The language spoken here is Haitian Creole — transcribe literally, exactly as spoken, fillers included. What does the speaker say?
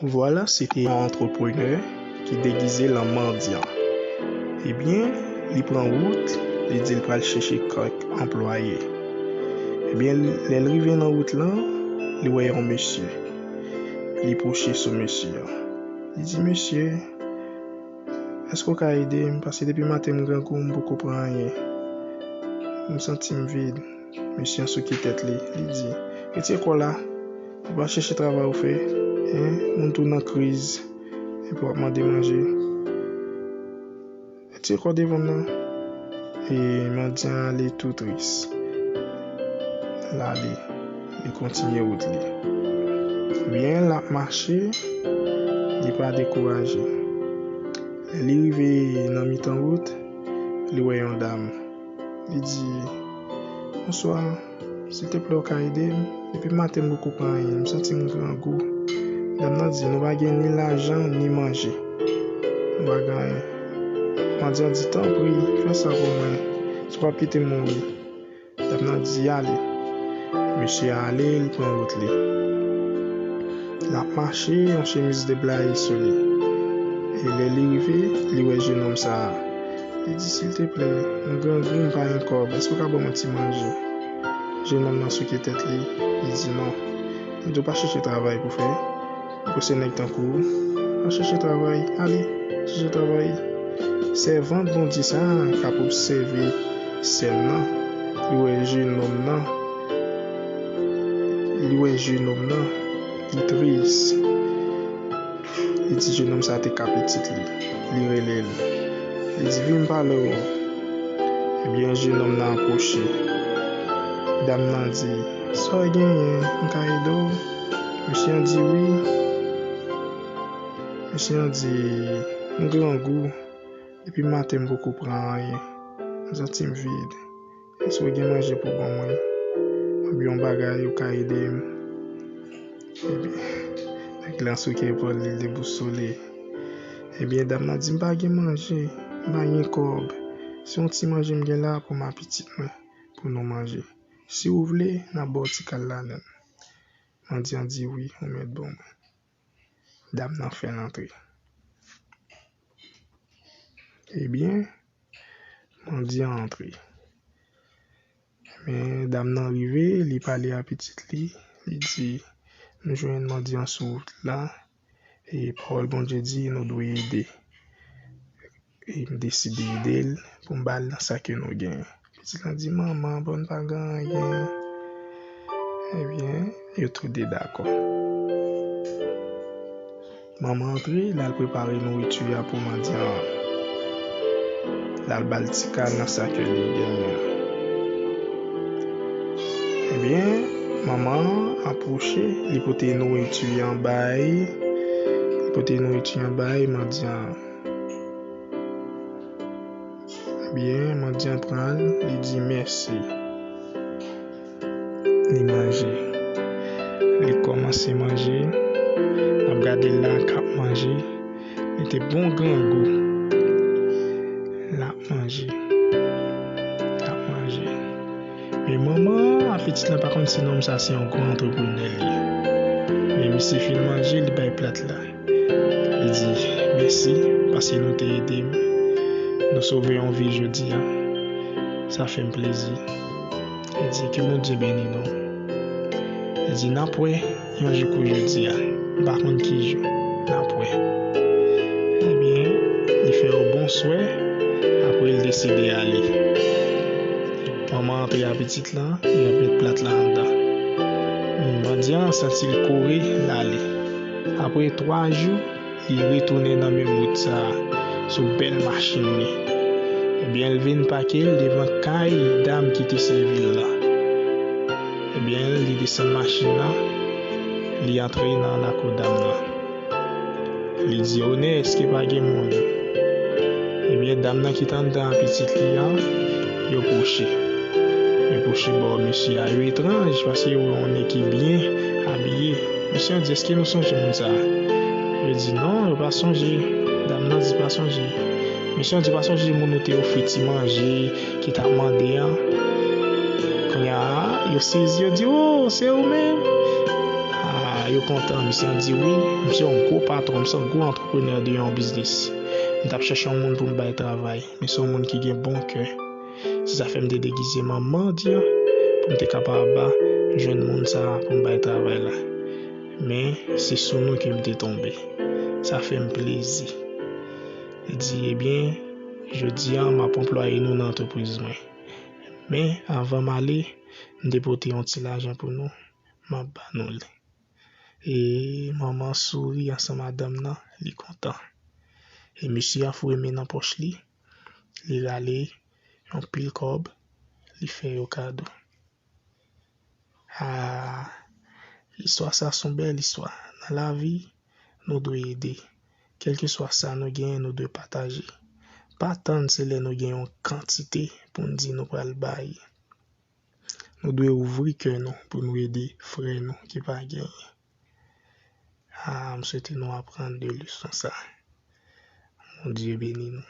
Vwala, se te yon antreprenè ki degize l an mandyan. Ebyen, li pran wout, li di l pral chèche kèk anplwaye. Ebyen, lè l rive nan wout lan, li wè yon mesye. Li pwoche sou mesye an. Li di, "Mesye, èske w ka ede m? Paske depi maten m grangou, m poko pran anyen. M santi m vid." Mesye an souke tèt li. Li di, "Retire kò w la. Ou pa chèche travay ou fè. Hein? Moun tou nan kriz. Epi w ap mande manje. Retire kò w devan m nan." E mandyan an ale tou tris. L ale. Li kontinye wout li. Byen, l ap mache. Li pa dekouraje. Lè li rive nan mitan wout, li wè yon dam. Li di, "Bonswa, silteplè, w ka ede m? Depi maten m poko pran anyen, m santi m grangou." Dam nan di, "Nou pa gen ni lajan, ni manje. Nou pa gen anyen." Mandyan di, "Tanpri, fè sa pou mwen. Si w p ap kite m mouri." Dam nan di, "Ale." Mesye a ale, li pran wout li. L ap mache, yon chemiz deblaye sou li. E lè li rive, li wè jenòm sa a. Li di, "Silteplè, m grangou, m pa gen kòb. Èske w ka ban m yon ti manje?" Jenòm nan souke tèt li. Li di, "Non." Li di, "W pa chèche travay pou fè. Ou se nèg tankou w. Pa chèche travay. Ale, chèche travay." Sèvant Bondye sa a k ap obsève sèn nan, li wè jenòm nan. Li wè jenòm nan. Li tris. Li di jenòm sa te ka pitit li. Li rele l. Li di, "Vin m pale w." Ebyen, jenòm nan apwoche. Dam nan di, "Sa w genyen? M ka ede w?" Mesye an di, "Wi." Mesye an di, "M grangou. Depi maten m poko pran anyen. M santi m vid. Èske w gen manje pou ban mwen? Oubyen yon bagay ou ka ede m?" Ebyen, nèg lan souke epòl li, li debousole. Ebyen, dam nan di, "M pa gen manje, m pa gen kòb. Se yon ti manje m gen la pou m ak pitit mwen, pou nou manje. Si w vle, n ap ba w ti kal ladann." Mandyan di, "Wi, ou mèt ban mwen." Dam nan fè l antre. Ebyen, mandyan antre. Men, dam nan rive, li pale a pitit li, li di, "Nou jwenn mandyan sou wout la, e pawòl Bondye di, nou dwe ede." E m deside ede l pou m ba l nan sa ke nou genyen. Pitit lan di, "Manman, bon, n pa gen anyen." Ebyen, yo tou de dakò. Manman antre, l al prepare nouriti a pou mandyan an. L al ba l ti kal nan sa ke li genyen. Ebyen, manman an apwoche, li pote nouriti an bay, li pote nouriti an bay mandyan an. Ebyen, mandyan pran l, li di, "Mèsi." Li manje. Li kòmanse manje. N ap gade l la k ap manje. Li te bon grangou. L ap manje. L ap manje. Men manman an, pitit lan pa konn si nonm sa se yon gwo antreprenè li ye. Men misye fin manje, li bay plat la. Li di, "Mèsi, paske nou te ede m. Nou sove yon vi jodi a. Sa fè m plezi." Li di, "Ke Bondye beni nou." Li di, "N ap wè yon jou kou jodi a. M pa konn ki jou. N ap wè." Ebyen, li fè yo bonswè, apre l deside ale. Manman antre a pitit lan, li ap met plat la anndan. Mandyan an santi l kore, l ale. Apre twa jou, li retounen nan menm wout sa a, sou bèl machin li. Ebyen, l vin pake l devan kay dam ki te sèvi l lan. Ebyen, li desann machin nan, li antre nan lakou dam nan. Li di, "Onè, èske pa gen moun?" Ebyen, dam nan ki t anndan a pitit li an, yo pwoche. Yo pwoche bò mesye a. Yo etranj, paske yo wè yon nèg ki byen abiye. Mesye an di, "Èske nou sonje moun sa a?" Yo di, "Non, yo pa sonje." Dam nan di, "Pa sonje." Mesye an di, "Pa sonje moun ou te ofri ti manje ki t ap mande an?" Kounye a, yo sezi, yo di, "O, se ou menm?" A, Yo kontan, misye an di wi, misye yon gwo patwon, misye yon gwo antreprenè de yon biznis. M t ap chèche yon moun pou m bay travay, men se yon moun ki gen bon kè. Se sa fè m te degize manman di an pou m te kapab jwenn moun sa a pou m bay travay la. Men se sou nou ke m te tonbe. Sa fè m plezi. Li di, ebyen, jodi a m ap anplwaye nou nan antrepriz mwen. Men anvan m ale, m te pote yon ti lajan pou nou, m ap ba nou li. E manman souri ansanm a dam nan, li kontan. E mesye a foure men nan pòch li, li rale yon pil kòb, li fè yo kado. Ah, istwa sa se yon bèl istwa. Nan lavi, nou dwe ede. Kèlkeswa sa nou genyen, nou dwe pataje. Pa tann se lè nou gen yon kantite pou n di nou pral bay. Nou dwe ouvri kè nou pou nou ede frè nou ki pa genyen. Ah, m swete nou aprann de leson sa. Bondye beni nou.